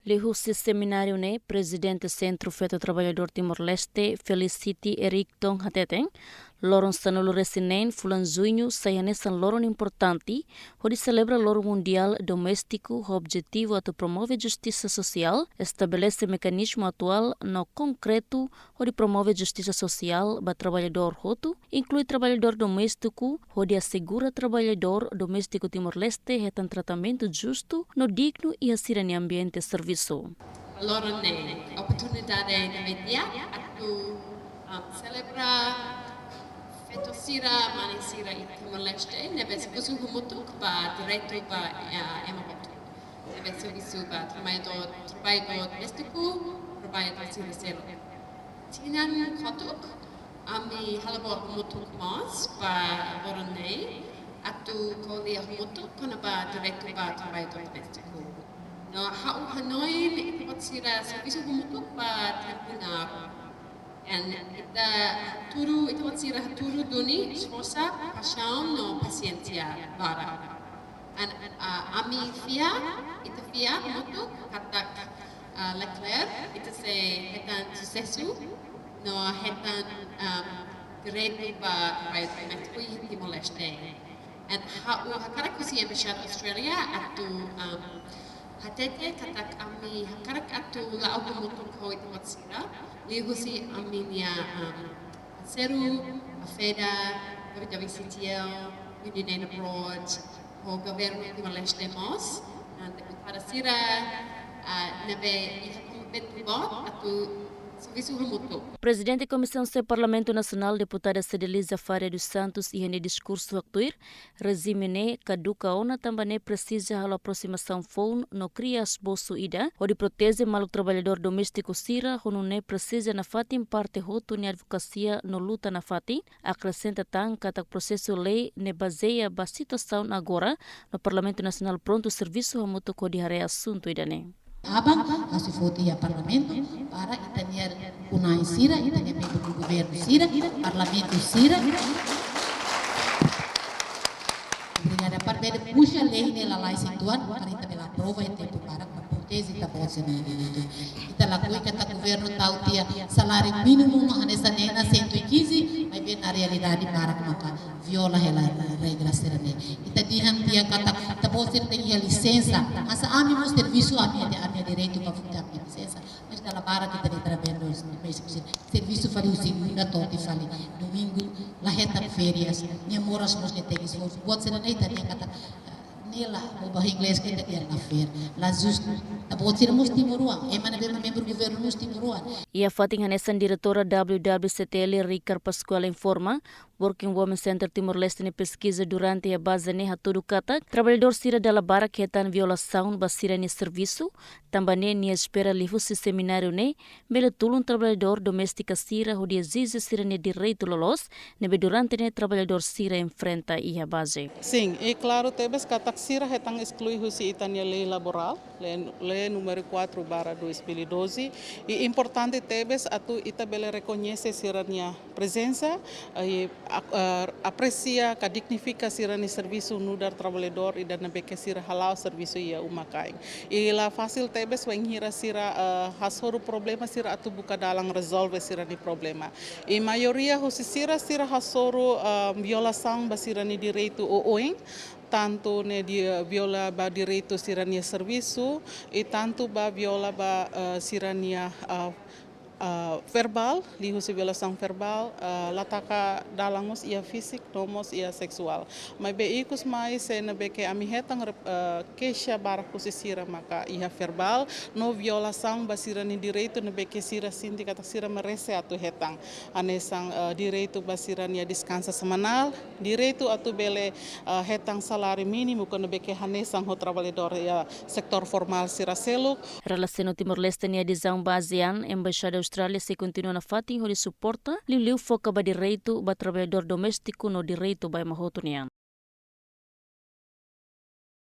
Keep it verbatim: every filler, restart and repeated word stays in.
Liuhusi semináriu ne'e, Prezidente Sentru Feto Traballadór Timor-Leste, Felicity Erickton hateten, loron sanulu-resin-neen fulan Juñu sai hanesan loron importante hodi selebra Loron Mundiál Doméstiku ho objetivu atu promove justisa sosiál, estabelese mekanizmu atuál no konkretu hodi promove justisa sosiál ba traballadór hotu, inklui traballadór doméstiku, hodi asegura traballadór doméstiku Timor-Leste hetan tratamentu justu no dignu iha sira-nia ambiente servisu. Loron ne'e oportunidade ne'ebé di'ak atu, um, selebra feto sira, mane sira iha Timor-Leste ne'ebé servisu hamutuk ba direitu ba, eh, ema hotu. Ne'ebé servisu ba traballadór, traballadór doméstiku, traballadór sira seluk. Tinan kotuk, ami halo buat hamutuk mós ba loron ne'e, atu ko'alia hamutuk kona-ba direitu ba traballadór doméstiku. No ha'u hanoin ita-boot sira servisu hamutuk ba tempu naruk. Entaun ita hatudu, ita-boot sira hatudu duni esforsu, paixaun no pasiénsia barak. Entaun, ah, ami fiar, ita fiar hamutuk katak, ah, lakleur, ita sei hetan susesu, no hetan, um, direitu ba, ba, ba, ba, Timor-Leste. Entaun ha'u hakarak husi Embaixada Austrália atu, um, hatete katak ami hakarak atu la'o hamutuk ho ita-boot sira, liuhusi ami-nia, um, seru, AFEDA, W W C T L, Union Aid Abroad, ho governu Timor-Leste mós, ah, deputada sira, ah, ne'ebé iha komitmentu boot atu servisu hamutuk. Prezidente Komisaun C Parlamentu Nasionál, Deputada Cedelízia Faria dos Santos, iha nia diskursu haktuir, rejime ne'e kaduka ona, tanba ne'e presiza halo aproximasaun foun no kria esbosu ida hodi proteje maluk traballadór doméstiku sira, ho nune'e presiza nafatin parte hotu nia advokasia no luta nafatin, akresenta tan katak prosesu lei ne'e bazeia ba situasaun agora, no Parlamentu Nasionál prontu servisu hamutuk hodi haree asuntu ida-ne'e. Aban, atu foti iha Parlamentu, para ita-nia kunain sira, ita-nia membru governu sira, Parlamentu sira. Obrigada. Para bele puxa lei ne'e lalais uitoan, para ita bele aprova iha tempu barak, para proteje ita-boot sira-nia direitu. Ita lakohi katak governu tau tiha saláriu mínimu mak hanesan ne'e ona cento e quinze, maibé na realidade barak maka viola hela regra sira-ne'e. Ita dehan tiha katak ita-boot sira tenke iha lisensa. Hanesan ami mós servisu, ami iha, ami iha direitu ba foti ami-nia lisensa. Mas dala barak ita-nia traballadór doméstiku sira servisu fali segunda to'o fali domingu, la hetan férias. Nia moras mós nia tenke esforsu. Buat sira-ne'e ita dehan katak, ah, ne'e la, ho bahasa Inglés ita dehan unfair, la justu. Ita-boot sira mós timoroan, ema ne'ebé membru governu mós timoroan. Iha fatin hanesan, diretora W W C T L, Ricard Pascoal, informa, Working Women Center Timor-Leste nia peskiza durante iha baze ne'e hatudu katak traballadór sira dala barak hetan violasaun ba sira-nia servisu, tanba ne'e nia espera liuhusi semináriu ne'e bele tulun traballadór doméstika sira hodi ezije sira-nia direitu loloos ne'ebé durante ne'e traballadór sira enfrenta iha baze. Sin, i klaru tebes katak sira hetan esklui husi ita-nia lei laborál, lei, lei númeru quatro barra dois mil e doze, i importante tebes atu ita bele rekoñese sira-nia prezensa, i a-, a-, apresia ka dignifika sira-nia servisu nu'udar traballadór ida ne'ebé ke sira hala'o servisu iha uma-kain. I la fasil tebes wainhira sira, eh, hasoru problema, sira atu buka dalan rezolve sira-nia problema. I maioria husi sira, sira hasoru, eh, violasaun ba sira-nia direitu oioin, tantu ne'e di, eh, viola ba direitu sira-nia servisu, i tantu ba viola ba, eh, sira-nia, eh, ah, verbál, liuhusi violasaun verbál, ah, la taka dalan mós iha fíziku, no mós iha seksuál. Maibé ikus mai, se ne'ebé ke ami hetan rep-, ah, keixa barak husi sira maka iha verbál, no violasaun ba sira-nia direitu ne'ebé ke sira sente katak sira merese atu hetan. Hanesan, ah, direitu ba sira-nia deskansa semanál, direitu atu bele, ah, hetan saláriu mínimu, kona-ba ke hanesan ho traballadór iha setór formál sira seluk. Relasiona Timor-Leste nia adezaun ba ASEAN, Embaixada Austrália sei kontinua nafatin hodi suporta, liuliu foka ba direitu ba traballadór doméstiku no direitu ba ema hotu nian.